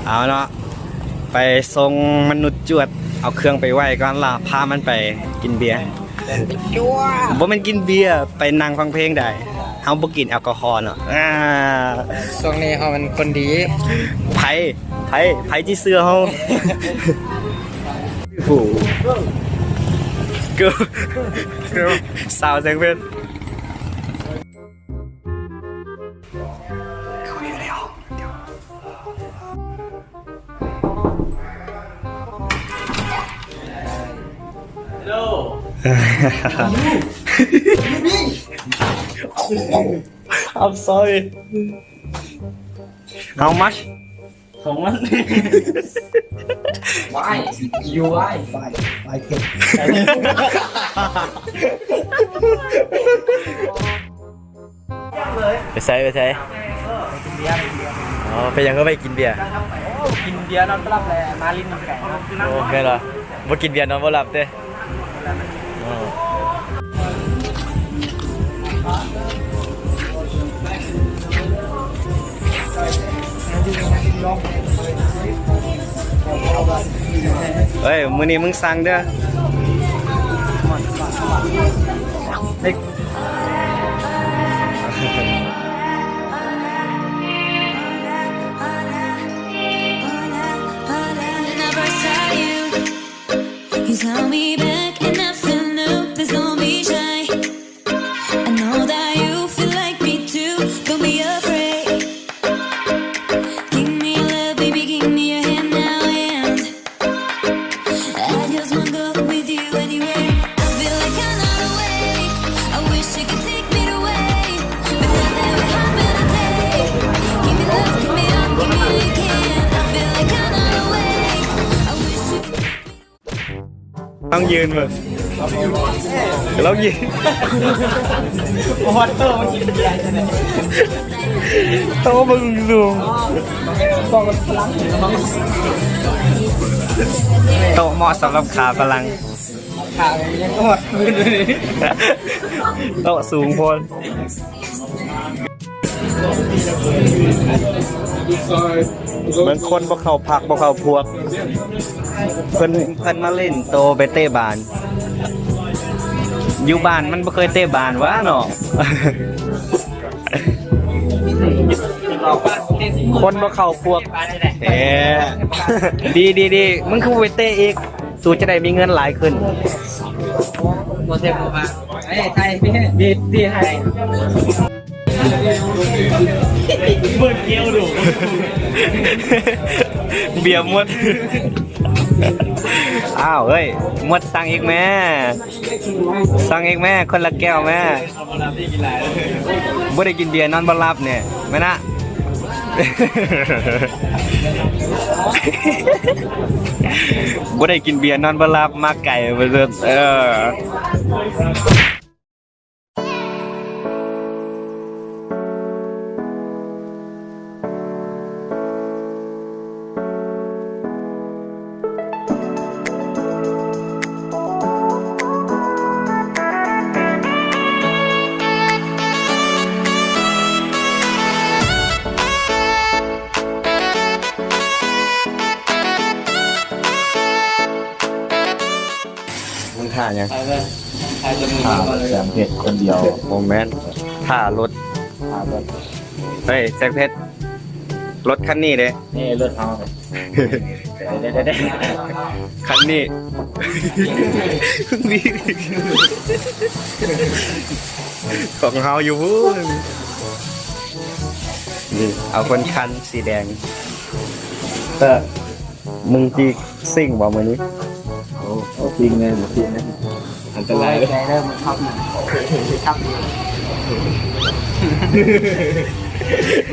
ເອົາເນາະ ໄປສົ່ງມະນຸດຈວດ ເອົາເຄື່ອງໄປໄວ້ກ່ອນ ລະພາມັນໄປກິນເບຍ. ບໍ່ແມ່ນກິນເບຍ ໄປນັ່ງຟັງເພງໄດ້ ເຮົາບໍ່ກິນແອລກໍຮໍເນາະ. ອ່າ ຊ່ວງນີ້ເຮົາເປັນຄົນດີ. ໃຜ ໃຜ ໃຜທີ່ເຊື່ອເຮົາ? ສາວແສງເພັດ. I'm sorry. How much? ຂອງມັນ Why? You why? Five. Five K. ໄປໃສ ໄປໃສ? ອໍ ເປັນຫຍັງຄືໄປກິນເບຍ? ກິນເບຍນອນບໍ່ຫຼັບແຫຼະ ມາຫຼິ້ນນຳກັນ. ໂອ້ ແມ່ນບໍ່? ບໍ່ກິນເບຍນອນບໍ່ຫຼັບເດ້. ອໍ ເອີຍ ມື້ນີ້ມຶງສັ່ງເດີ້. ຕ້ອງຢືນເບິ່ງ ຕ້ອງຢືນ ຮອດໂຕະ ມັນກິນເບຍ ໂຕະເບິ່ງສູງ ໂຕະເໝາະສຳລັບຂາຝຣັ່ງ ຂາຍັງຮອດພື້ນເລີຍ ໂຕະສູງໂພດ. ບາງຄົນບໍ່ເຂົ້າພັກ ບໍ່ເຂົ້າພວກ ເພິ່ນ ເພິ່ນມາຫຼິ້ນໂຕໄປເຕະບານ ຢູ່ບ້ານມັນບໍ່ເຄີຍເຕະບານຫວາເນາະ. ຄົນບໍ່ເຂົ້າພວກແທ້. ດີ ດີ ດີ ມຶງຄືບໍ່ໄປເຕະອີກ? ສູຈະໄດ້ມີເງິນຫຼາຍຂຶ້ນ. ບໍ່ແຊບບໍ່ວ່າ ເອີຍ ໄທ ເບດ ເບດ ໄທ ເບິ່ງແກ້ວດູ ເບຍໝົດ. ອ້າວ ເອີຍ ໝົດ ສັ່ງອີກແມ້ ສັ່ງອີກແມ້ ຄົນລະແກ້ວແມ້. ບໍ່ໄດ້ກິນເບຍນອນບໍ່ຫຼັບນີ້ ແມ່ນນະ. ບໍ່ໄດ້ກິນເບຍນອນບໍ່ຫຼັບ ມາໄກວ່າຊັ້ນ. ເອີ. ມຶງຖ້າຫຍັງ? ຖ້າແສງເພັດຄົນດຽວ. ບໍ່ແມ່ນ ຖ້າລົດ ຖ້າລົດ. ເຮີ້ຍ ແສງເພັດ ລົດຄັນນີ້ເດ້. ນີ້ລົດເຮົາ ຄັນນີ້ ຂອງເຮົາຢູ່ພຸ້ນ. ນີ້ ເອົາຄົນຄັນສີແດງ. ເອີ ມຶງຊິຊິງບໍ່ມື້ນີ້? ໂອ້ ບໍ່ຊິງເລີຍ ບໍ່ຊິງເລີຍ ອັນຕະລາຍເລີຍ. ໃຈເລີຍ ມັນຂັບນະ ຂັບ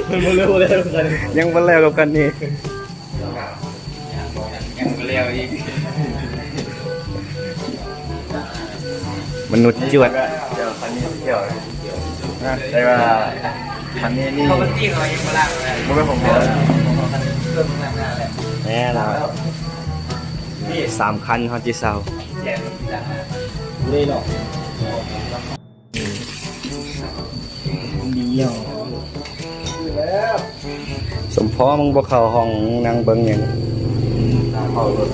ຢູ່ ມັນບໍ່ເລີກ ບໍ່ເລີກກັນ ຍັງບໍ່ແລ້ວກັບຄັນນີ້ ຍັງບໍ່ແລ້ວອີກ. ມະນຸດຈວດ ດຽວຄັນນີ້ດຽວ ນະ ແຕ່ວ່າຄັນນີ້ນີ້ ບໍ່ແມ່ນຂອງເຮົາ. ແນ່ລະ ສາມຄັນເຮົາຊິເຊົ່າ. ດຽວ ສົມພໍມຶງບໍ່ເຂົ້າຫ້ອງ ນັ່ງເບິ່ງຫຍັງ? ເຂົ້າລົດ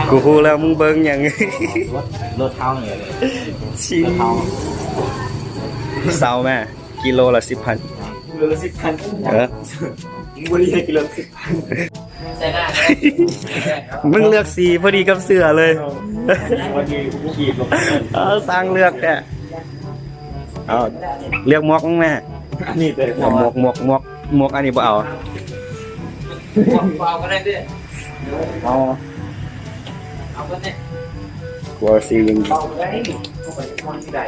ກູຮູ້ແລ້ວ ມຶງເບິ່ງຫຍັງ? ລົດ ລົດເຮົານີ້ແຫຼະ ຊິ ລົດເຮົາ ເຊົາແມ່ ກິໂລລະສິບພັນ ກິໂລລະສິບພັນ ເອີ ມຶງບໍ່ໄດ້ກິໂລລະສິບພັນ. ມຶງເລືອກສີພໍດີກັບເສື້ອເລີຍ ເອີ ຊ່າງເລືອກແທ້. ເອົາ ເລືອກໝວກມຶງແມ່ ອັນນີ້ເດີ ເອົາໝວກ ໝວກ ໝວກ ໝວກອັນນີ້ບໍ່ເອົາ ໝວກບໍ່ເອົາກໍໄດ້ເດີ ເອົາ ເອົາເບິດເດ ກູເອົາສີຫຍັງ ເອົາໄດ້ ເອົາໄປມ່ວນທີ່ໃດ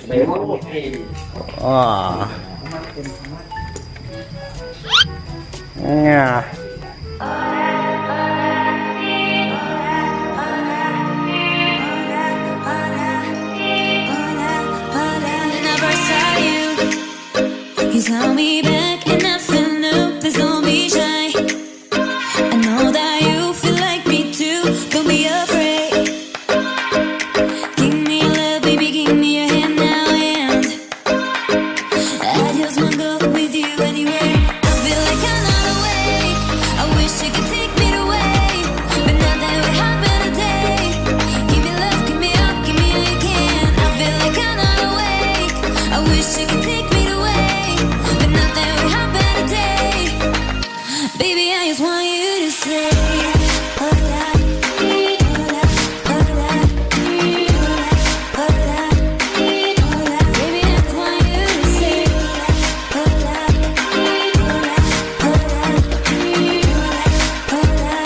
ໄປມ່ວນທີ່ ອໍ You saw me back and I felt no place, don't be shy. I know that you feel like me too, don't be afraid. Give me your love, baby, give me your hand now and I just wanna go with you anywhere. I feel like I'm not awake. I wish you could take me away, but nothing would happen today. Give me love, give me up, give me all you can. I feel like I'm not awake. I wish you could take me away, but nothing would happen today. Baby, I just want you to say, hola, hola, hola, hola, hola. Baby, I just want you to say, hola, hola, hola, hola, hola.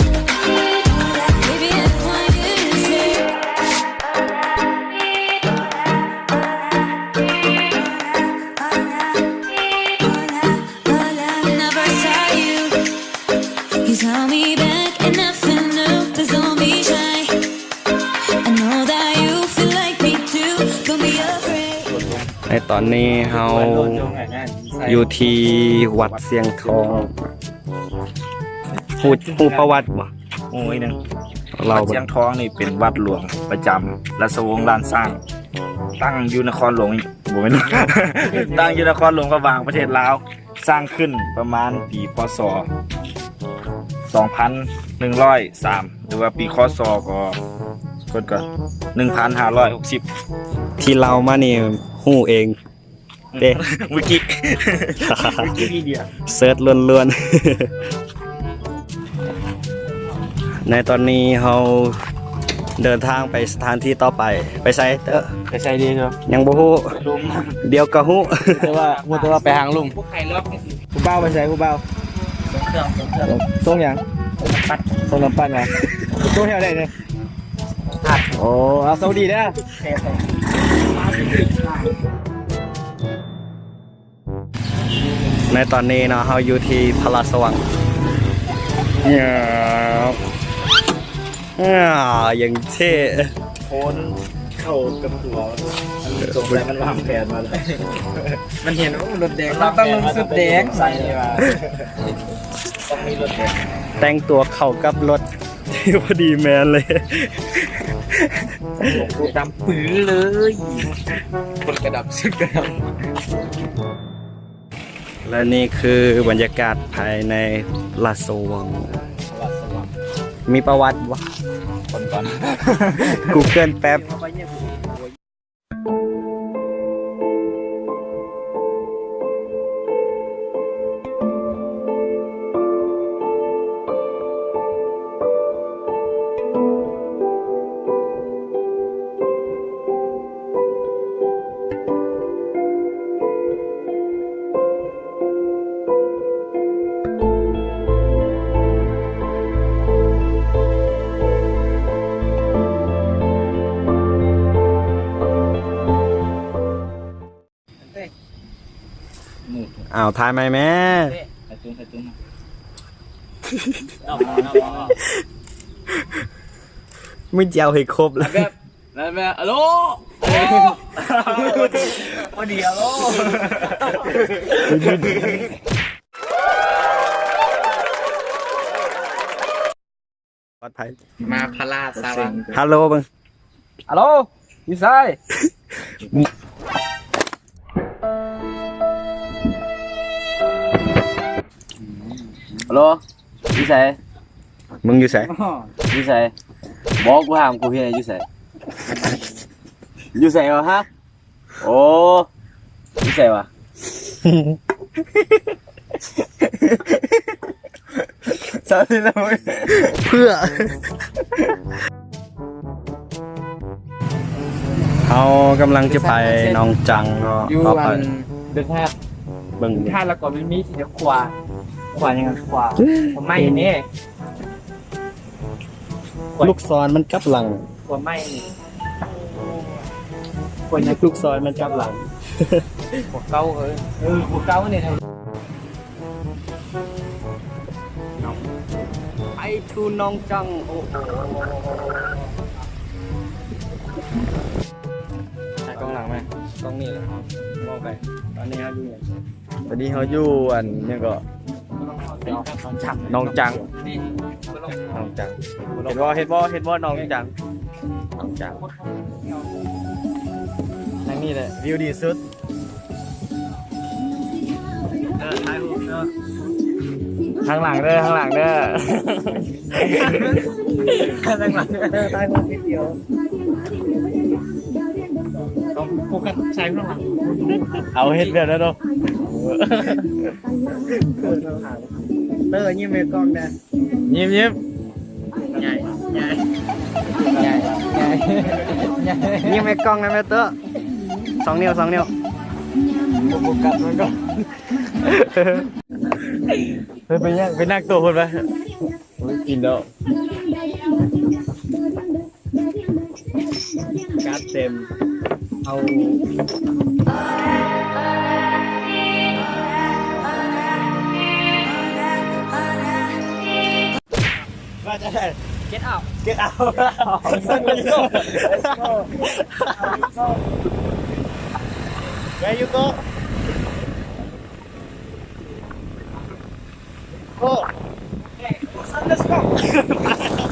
Baby, I just want you to say, hola, hola, hola, hola, hola. Hola, never saw you. You saw me back and I felt no place, don't be shy. I know that you feel like me too, don't be afraid. ໃນຕອນນີ້ເຮົາຢູ່ທີ່ວັດຊຽງທອງ ຮູ້ ຮູ້ປະຫວັດບໍ່? ໂອ້ຍ ໜຶ່ງ ເລົ່າ ວັດຊຽງທອງນີ້ເປັນວັດຫຼວງປະຈຳລາຊະວົງລ້ານຊ້າງ ຕັ້ງຢູ່ນະຄອນຫຼວງ ບໍ່ແມ່ນ ຕັ້ງຢູ່ນະຄອນຫຼວງພະບາງ ປະເທດລາວ. ສ້າງຂຶ້ນປະມານປີ ຄ.ສ. ສອງພັນໜຶ່ງຮ້ອຍສາມ ຫຼືວ່າປີ ຄ.ສ. ກໍ ເພິ່ນກໍ ໜຶ່ງພັນຫ້າຮ້ອຍຫົກສິບ ທີ່ເລົ່າມານີ້ຮູ້ເອງເດ້ ວິກິ ວິກິປີເດຍ ເສີດລ້ວນໆ. ໃນຕອນນີ້ເຮົາເດີນທາງໄປສະຖານທີ່ຕໍ່ໄປ. ໄປໃສເຕີ? ໄປໃສດີເນາະ? ຍັງບໍ່ຮູ້ ດຽວກໍຮູ້. ແຕ່ວ່າ ແຕ່ວ່າໄປຫາລຸງ. ຜູ້ບ່າວໄປໃສຜູ້ບ່າວ? ສົ່ງເຄື່ອງ ສົ່ງເຄື່ອງ. ສົ່ງຫຍັງ? ສົ່ງນ້ຳປັ່ນ. ສົ່ງນ້ຳປັ່ນຫວາ? ສົ່ງແຖວໃດນີ້? ໂອ້ ເອົາ ໂຊກດີເດີ. ໃນຕອນນີ້ເນາະ ເຮົາຢູ່ທີ່ພະລາຊະວັງ. ຢ່າງເທ່ ໂພນເຂົ້າກັບຫົວ ມັນສົງໄສມັນວາງແຜນມາແລ້ວ ມັນເຫັນ ໂອ້ ລົດແດງ ເຮົາຕ້ອງນຸ່ງຊຸດແດງ ຕ້ອງມີລົດແດງ ແຕ່ງຕົວເຂົ້າກັບລົດ ພໍດີແມ່ນເລີຍ ໂອ້ໂຫ ດຳປືເລີຍ ຄົນກະດຳ ເສື້ອກະດຳ. ແລະນີ້ຄືບັນຍາກາດພາຍໃນລາຊະວັງ ລາຊະວັງ ມີປະຫວັດບໍ່? ຄົນກ່ອນ ກູເກີນແປັບ. ອ້າວ ຖ່າຍໃໝ່ແມ້. ຖ່າຍຕູມ ຖ່າຍຕູມ ມຶງຈະເອົາໃຫ້ຄົບລະ. ແບບ ແບບ ອາໂລ ໂອ້ ພໍດີ ອາໂລ. ປອດໄພ ມາພະລາຊະວັງ ຮາໂລເບິ່ງ ຮາໂລ ຢູ່ໃສ? ຮັລໂຫຼ ຢູ່ໃສ? ມຶງຢູ່ໃສ? ຢູ່ໃສ? ບອກ ກູຖາມ ກູເຮັດໃຫ້ຢູ່ໃສ? ຢູ່ໃສວະ? ຮະ? ໂອ້ ຢູ່ໃສວະ? ເພື່ອ ເຮົາກຳລັງຈະໄປໜອງຈັງເນາະ ຢູ່ ເຮົາໄປ ອັນ ເດີນທາດ ເບິ່ງ ເດີນທາດ ແລ້ວກໍມັນມີທີ່ຂວາ ຂວາຫຍັງ ຂວາ ຂວາໄມ້ນີ້ ລູກສອນມັນກັບຫຼັງ ຂວາໄມ້ນີ້ ຂວາຫຍັງ ລູກສອນມັນກັບຫຼັງ ຂວາເກົ່າ ເອີ ເອີ ຂວາເກົ່ານີ້ນະ. ໄປທູໜອງຈັງ ໂອ້ໂຫ ໃສ່ກ້ອງຫຼັງໄໝ? ກ້ອງນີ້ແຫຼະ ມອງໄປ ຕອນນີ້ເຮົາຢູ່ຫຍັງ? ຕອນນີ້ເຮົາຢູ່ອັນຫຍັງເກາະ? ໜອງຈັງ ໜອງຈັງ ເຫັນບໍ່ ເຫັນບໍ່ ເຫັນບໍ່ ໜອງຈັງ ໜອງຈັງ ທາງນີ້ແຫຼະ ວິວດີສຸດ. ເອີ ຖ່າຍຮູບເດີ ທາງຫຼັງເດີ ທາງຫຼັງເດີ ທາງຫຼັງເດີ ຖ່າຍຮູບວິດີໂອ ຕ້ອງໂຟກັສໃສ່ຂ້າງຫຼັງ ເອົາເຮັດແບບນັ້ນເນາະ ເຕີ ຍິ້ມໃຫ້ກ້ອງແດ່. ຍິ້ມ ຍິ້ມ ຍິ້ມໃຫ້ກ້ອງນຳແດ່ເຕີ ສອງນິ້ວ ສອງນິ້ວ ບໍ່ໂຟກັສມັນກໍ ເຮີ້ຍ ໄປນັ່ງ ໄປນັ່ງໂຕະພຸ້ນໄປ ໂອ້ຍ ກິນແລ້ວ ກາດເຕັມ ເອົາ ວ່າຈະໄດ້ Get out Get out Let's go Let's go Where you go? Go Let's go